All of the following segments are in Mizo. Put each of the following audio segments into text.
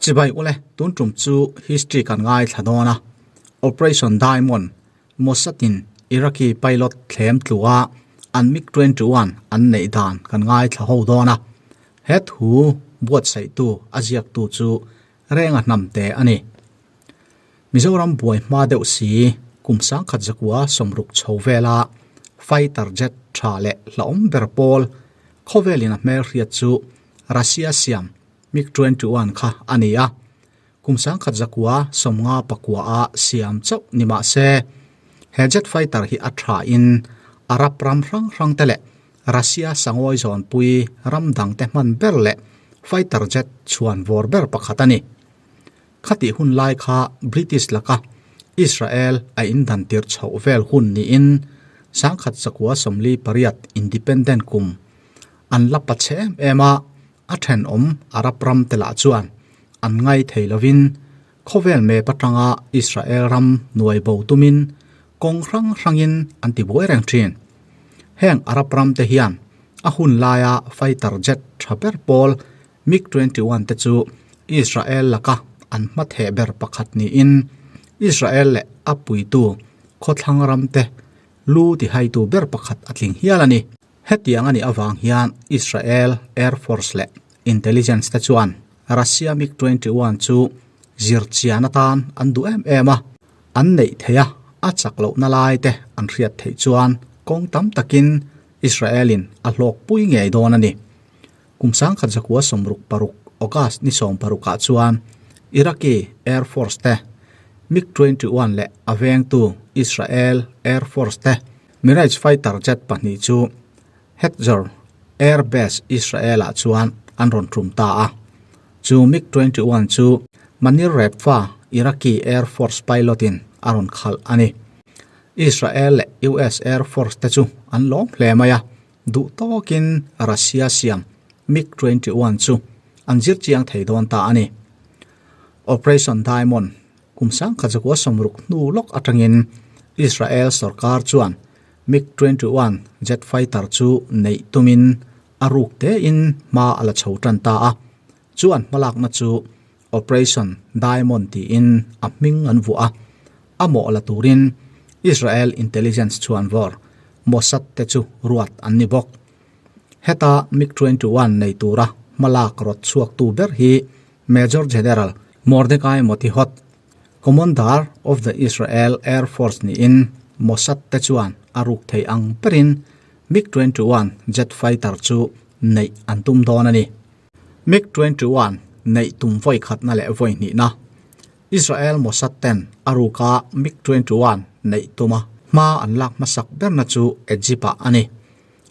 Chibai ule, tun tum chu history kan ngaithla dawn a, Operation Diamond, Mossad-in Iraqi pilot thlem tlua an MiG-21 an neih dan kan ngaithla ho dawn a, he thu buatsaihtu a ziaktu chu Renga hnamte a ni. Mizoram buai hma deuh si, kum sangkhat zakua sawmruk chho vela fighter jet tha leh hlauhawm ber pawl khawvelin a hmelhriat chu Russia siam MiG-21 kha a ni a. Kum sangkhat zakua sawmnga pakua a siam chauh ni mah se, he jet fighter hi a tha in Arab ram hrang hrang te leh Russia sangawi zawnpui ram dang te hman ber leh fighter jet chhuan vawr ber pakhat a ni. Khatih hun lai kha British laka Israel a indan tirh chhoh vel hun niin sangkhat zakua 48 independent kum an la pa chhe em em a, a thenawm Arab ram te lah chuan an ngai thei lovin khawvel map atanga Israel ram nuai bo tumin kawng hrang hrangin an ti buai reng thin. Heng Arab ram te hian a hun laia fighter jet tha ber pawl MiG 21 te chu Israel laka an hmatheh ber pakhat niin Israel leh a puitu khawthlang ram te lu tihaitu ber pakhat a tling hial a ni. Hetiang a nih avang hian Israel Air Force leh Intelligence te chuan Russia MiG 21 chu zirchian atan an duh em em a, an neih theih a, a chak lohna lai te an hriat theih chuan kawng tam takin Israel in a hlawkpui ngei dawn a ni. Kum sangkhat zakua 66 August ni 16 ah chuan Iraqi Air Force te MiG 21 leh a vengtu Israel Air Force te Mirage fighter jet pahnih chu Hetzer Air Base Israel ah chuan an rawn tum ta a. Chu MiG 21 chu Manir Repfa Iraqi Air Force pilot in a rawn khalh a ni. Israel leh US Air Force te chu an lawm hle mai a. Duh tawkin Russia siam MiG 21 chu an zir chiang thei dawn ta a ni. Operation Diamond kum sangkhat zakua 60 hnu lawk atangin Israel sorkar chuan MiG 21 jet fighter chu neih tumin a ruk tein hma a la chho tan ta a. Chu an hmalakna chu Operation Diamond tiin a hming an vuah a, a mawh la turin Israel intelligence chuan vawr Mossad te chu ruat an ni bawk. Heta MiG 21 nei tura hmalak rawt chhuaktu ber hi Major General Mordecai Motihot, Commander of the Israel Air Force niin Mossad te chuan a ruk thei ang berin MiG 21 jet fighter chu neih an tum dawn a ni. MiG 21 neih tum vawi khatna leh vawi hnihna Israel Mossad ten a ruka MiG 21 neih tuma hma an lak hmasak berna chu Egypt ah a ni.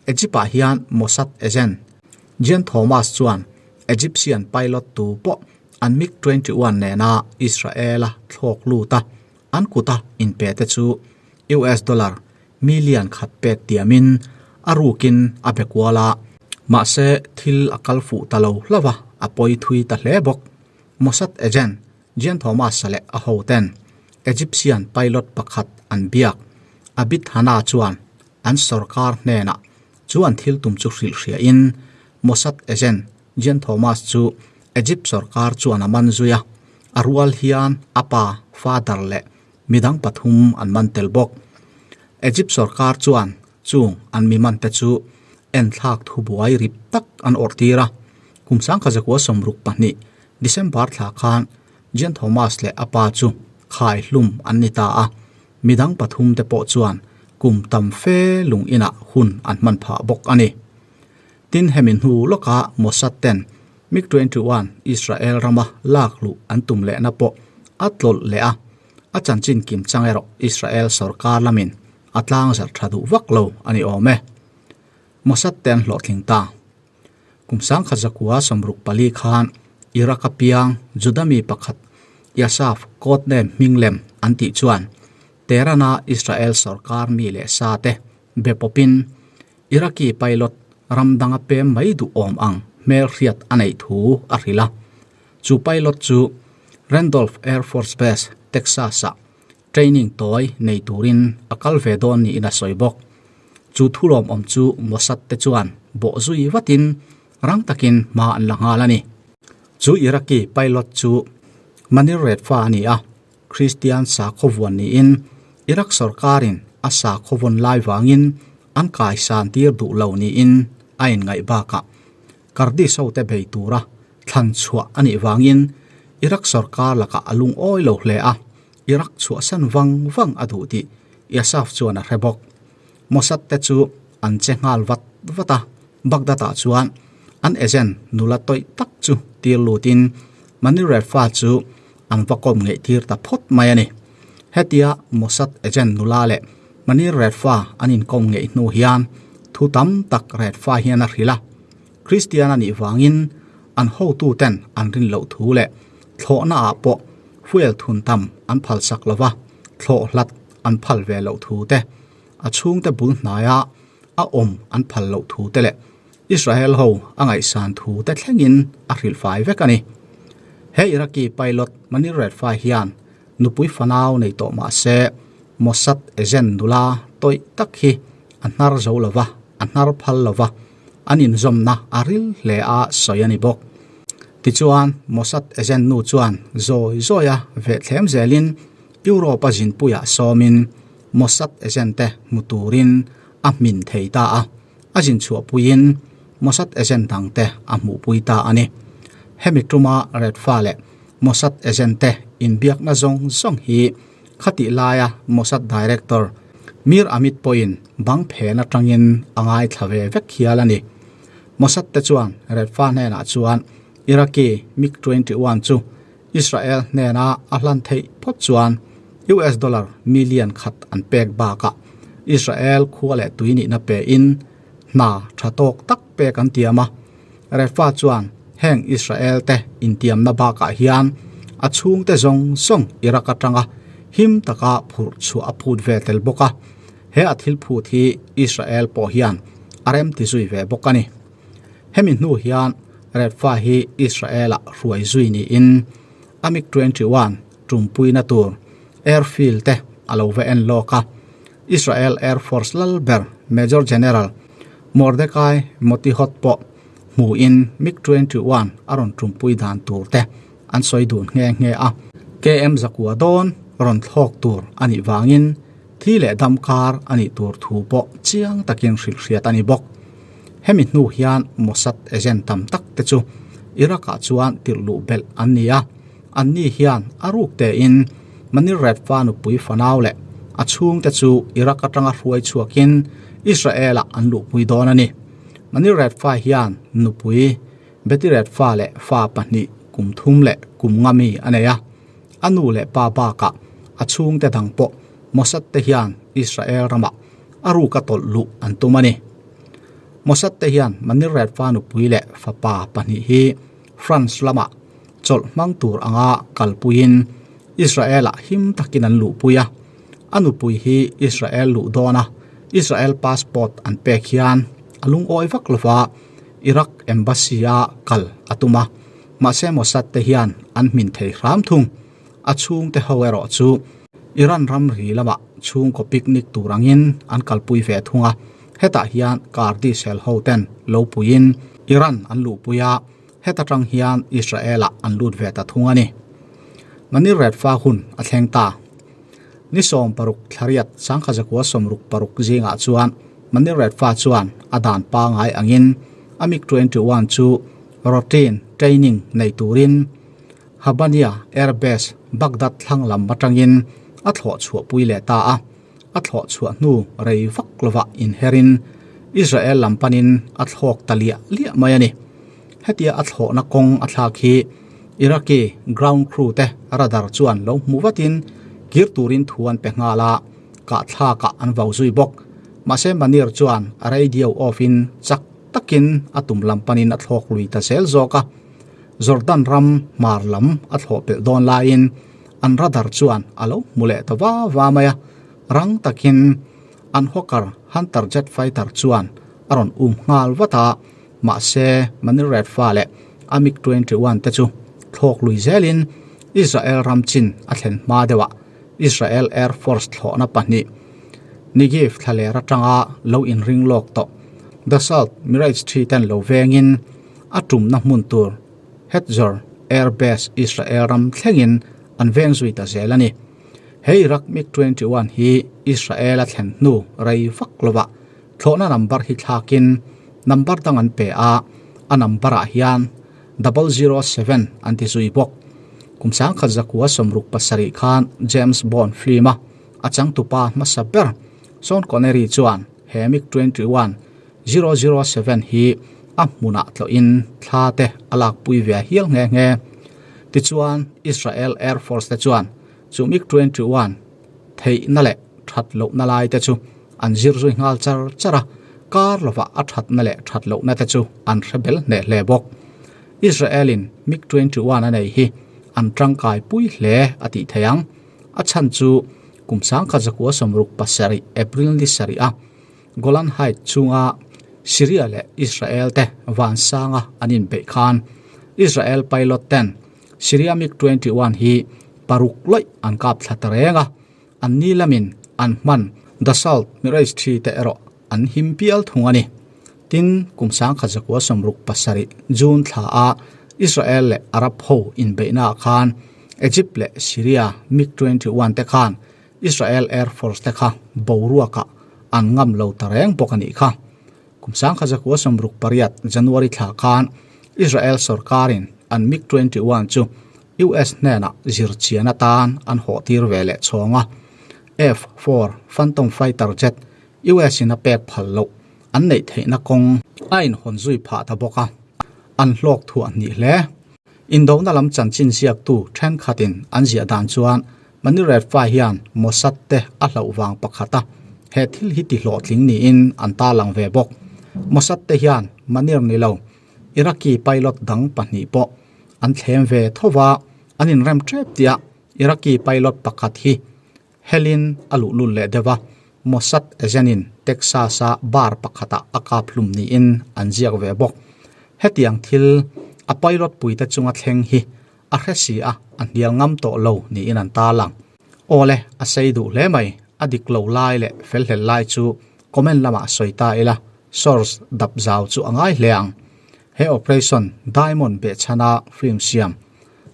Egypt ah hian Mossad agent Jean Thomas chuan Egyptian pilot tu pawh an MiG 21 nena Israel-a thlawk lut a, an kuta inpe te chu US dollar million khat pek tiamin a rukin a be kual a, mahse thil a kal fuh ta lo hlauh a, a pawi thui ta hle bawk. Mossad agent Jean Thomas-a leh a hoten Egyptian pilot pakhat an biak Abid Hanna chuan an sorkar hnenah chu an thil tum chu hrilh hriain Mossad agent Jean Thomas chu Egypt sorkar chuan a man zui a, a rual hian a pa, father, leh midang pathum an man tel bawk. Egypt sorkar chuan chung an mi man te chu enthlak thubuai rip tak an awrh tir a. Kum 1962 December thla khan Jean Thomas leh a pa chu khai hlum an ni ta a, midang pathum te pawh chuan kum tam fe lung inah hun an hman phah bawk a ni. Tin hemi hnu lawka Mossad ten MiG 21 Israel rama lak luh an tum lehna pawh a tlawlh leh a, a chanchin kim chang erawh Israel sorkar lamin a tlang zarh tha duh vak lo a ni awm e. Mossad te an hlawhtling ta. Kum 1964 khan Iraq a piang Juda mi pakhat Yasaf Kotnem hminglem an tih chuan Tehran-a Israel sorkar mi leh sa te be pawpin Iraqi pilot ram danga pem mai duh awm ang hmelhriat a neih thu a hrilh a. Chu pilot chu Randolph Air Force Base, Texas-ah training tawi nei turin a kal ve dawn niin a sawi bawk. Chu thulawmawm chu Mossad te chuan bawh zui vatin rang takin hma an la nghal a ni. Chu Iraqi pilot chu Manir Redfa a ni a, Kristian sakhaw vuan niin Iraq sorkarin a sakhaw vawn lai vangin an kaisan tir duh lo niin a inngaih bakah Kurdish hote bei tura thlan chhuah a nih vangin Iraq sorkar lakah a lungawi lo hle a, Iraq chhuahsan vang vang a duh tih Yasaf chuan a hre bawk. Mossad te chu an che nghal vat vat a, Baghdad-ah chuan an agent nula tawih tak chu tir lutin Manir Redfa chu an va kawm ngeih tir ta phawt mai a ni. Hetia Mossad agent nula leh Manir Redfa an inkawm ngeih hnu hian thu tam tak Redfa hian a hrilh a, Kristian a nih vangin an hotuten an rin loh thu leh thlawhnaah pawh fuel thun tam an phalsak lo va, thlawh hlat an phal ve loh thu te, a chhungte bul hnaia a awm an phal loh thu te leh Israel ho a ngaihsan thu te thlengin a hrilh fai vek a ni. He Iraqi pilot Manir Redfai hian nupui fanau nei tawh mah se Mossad agent nula tawih tak hi a hnar zo lo va, a hnar phal lo va, an inzawmna a ril hle a sawi a ni bawk. Tichuan, Mossad agent nu chuan zawi zawia vehthlem zelin Europe a zinpuiah sawmin Mossad agent te hmu turin a hmin thei ta a, a zin chhuahpuiin Mossad agent dang te a hmuhpui ta a ni. Hemi tuma Redfa leh Mossad agent te inbiakna zawng zawng hi khatih laia Mossad director Mir Amit pawhin bang phen atangin a ngaithla ve vek hial a ni. Mossad te chuan Redfa hnenah chuan Iraqi MiG 21 chu Israel hnena a hlan theih phawt chuan US dollar million khat an pek bakah Israel khua leh tui nihna pein hna tha tawk tak pek an tiam a. Refa chuan heng Israel te intiamna bakah hian a chhungte zawng zawng Iraq atanga him taka phurh chhuah a phut ve tel bawk a, he a thil phut hi Israel pawh hian a remti zui ve bawk a ni. Hemi hnu hian Redfa hi Israel-ah hruai zui niin a MiG 21 tumpuina tur airfield te a lo va en lawk a. Israel Air Force lal ber Major General Mordecai Motihot pawh hmuin MiG 21 a rawn tumpui dan tur te an sawi dun nghe nghe a. KM zakua dawn rawn thlawk tur a nih vangin thi leh dam kar a nih tur thu pawh chiang takin hrilh hriat a ni bawk. Hemi hnu hian Mossad agent tam tak te chu Iraq-ah chuan tirh luh belh an ni a, anni hian a ruk tein Manir Redfa nupui fanau leh a chhungte chu Iraq atanga hruai chhuakin Israel-ah an luhpui dawn a ni. Manir Redfa hian nupui Betty Redfa leh fa pahnih kum thum leh kum nga mi a nei a, a nu leh pa bakah a chhungte dang pawh Mossad te hian Israel ramah a ruka tawlh luh an tum a ni. Mossad te hian Manir Redfa nupui leh fapa pahnih hi France lamah chawlh hmang tur anga kalpuiin Israel-ah him takin an luhpui a. A nupui hi Israel luh dawna Israel passport an pek hian a lungawi vak lova Iraq embassy-a kal a tum a, mahse Mossad te hian an hmin thei hram thung. A chhungte ho erawh chu Iran ramri lamah chhungkaw picnic tur angin an kalpui ve thung a, hetah hian Kurdish hel ho ten lo puiin Iran an luhpui a, heta tang hian Israel-ah an lut ve ta thung a ni. Manir Redfa hun a thleng ta. Ni 60 thlariat sangkha zakua 66 zingah chuan Manir Redfa chuan a dan pangai angin a MiG 21 chu routine training nei turin Habaniya Air Base, Baghdad thlang lam atangin a thlawh chhuahpui leh ta a, a thlawh chhuah hnu rei vak lovah inherin Israel lam panin a thlawk ta liah liah mai a ni. Hetia a thlawhna kawng a thlak hi Iraqi ground crew te radar chuan lo hmu vatin kir turin thu an pe nghal a, kahthlakah an vau zui bawk. Mahse Manir chuan a radio off in chak takin a tum lam panin a thlawk lui ta zel zawk a. Jordan ram hmar lam a thlawh pelh dawn laiin an radar chuan a lo hmu leh ta va va mai a, rang takin an Hawker Hunter jet fighter chuan a rawn um nghal vat a, mahse Manir Redfa leh a MiG 21 te chu thlawk lui zelin Israel ram chin a thlen hma deuhah Israel Air Force thlawhna pahnih Negev thlaler atanga lo inring lawk tawh Dassault Mirage 3 ten lo vengin a tumna hmun tur Hetzor Air Base Israel ram thlengin an veng zui ta zel a ni. He Iraq MiG-21 hi Israel a thlen hnu rei vak lovah thlawhna number hi thlakin number dang an pe a, a number ah hian 007 an ti zui bawk. Kum 1967 khan James Bond film a a changtupa hmasa ber Sean Connery chuan he MiG-21 007 hi a hmunah tlawhin thla te a lakpui ve hial nghe nghe. Tichuan, Israel Air Force te chuan chu MiG-21 theihna leh that lohna lai te chu an zir zui nghal char char a, kar lovah a thatna leh that lohna te chu an hre bel hneh hle bawk. Israel-in MiG-21 a nei hi an tangkai pui hle a tih theih ang. A chhan chu kum 1967 April ni sarih a Golan Heights chunga Syria leh Israel te vansanga an inbeih khan Israel pilot ten Syria MiG-21 hi paruk lawih an kap thla ta reng a, an ni lamin an hman Dassault Mirage 3 te erawh an him pial thung a ni. Tin, kum 1967 June thla a Israel leh Arab ho inbeihna ah khan Egypt leh Syria MiG-21 te khan Israel Air Force te kha boruakah an ngam lo ta reng bawk a nih kha. Kum 1968 January thla khan Israel sorkarin an MiG-21 chu US hnenah zirchian atan an hawhtir ve leh chhawng a. F-4 Phantom fighter jet US in a pek phal loh an neih theihna kawng a inhawn zui phah ta bawk a, an hlawk thuah hnih hle. Indona lam chanchin ziaktu thenkhatin an ziah dan chuan Maniretfa hian Mossad te a hlauh vang pakhat a, he thil hi ti hlawhtling niin an tarlang ve bawk. Mossad te hian Manir ni lo, Iraqi pilot dang pahnih pawh an thlem ve tho va, an inrem tep tih a Iraqi pilot pakhat hi Helin a luhlul leh deuh a, Mossad agent-in Texas-a bar pakhatah a kap hlum niin an ziak ve bawk. Hetiang thil a pilot puite chunga thleng hi a hre si a, a hnial ngam tawh lo niin an tarlang. Awle, a sei duh hle mai, a dik lo lai leh felhlel lai chu comment lamah sawi ta ila, source dap zau chu a ngai hle ang. He Operation Diamond behchhana film siam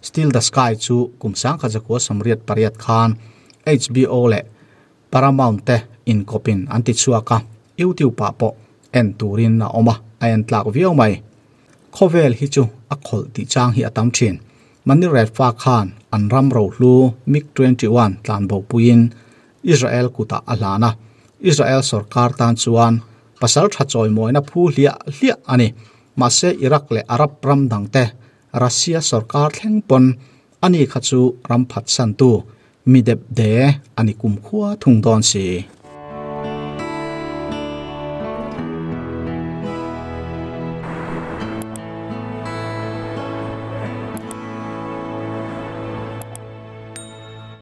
Steal the Sky chu kum 1988 khan HBO leh Paramount te inkawpin an ti chhuak a, YouTube ah pawh en turin a awm a, a en tlak viau mai. Khawvel hi chu a khawlh tih chang hi a tam thin. Maniretfa khan an ram rohlu MiG 21 tlanbo puiin Israel kutah a hlan a, Israel sorkar tan chuan pasal tha chawimawina phu hliah hliah a ni. Mahse Iraq leh Arab ram dangte Russia sorkar thleng pawn ani kha chu ram phatsantu mi dep de a ni kumkhua thung dawn si.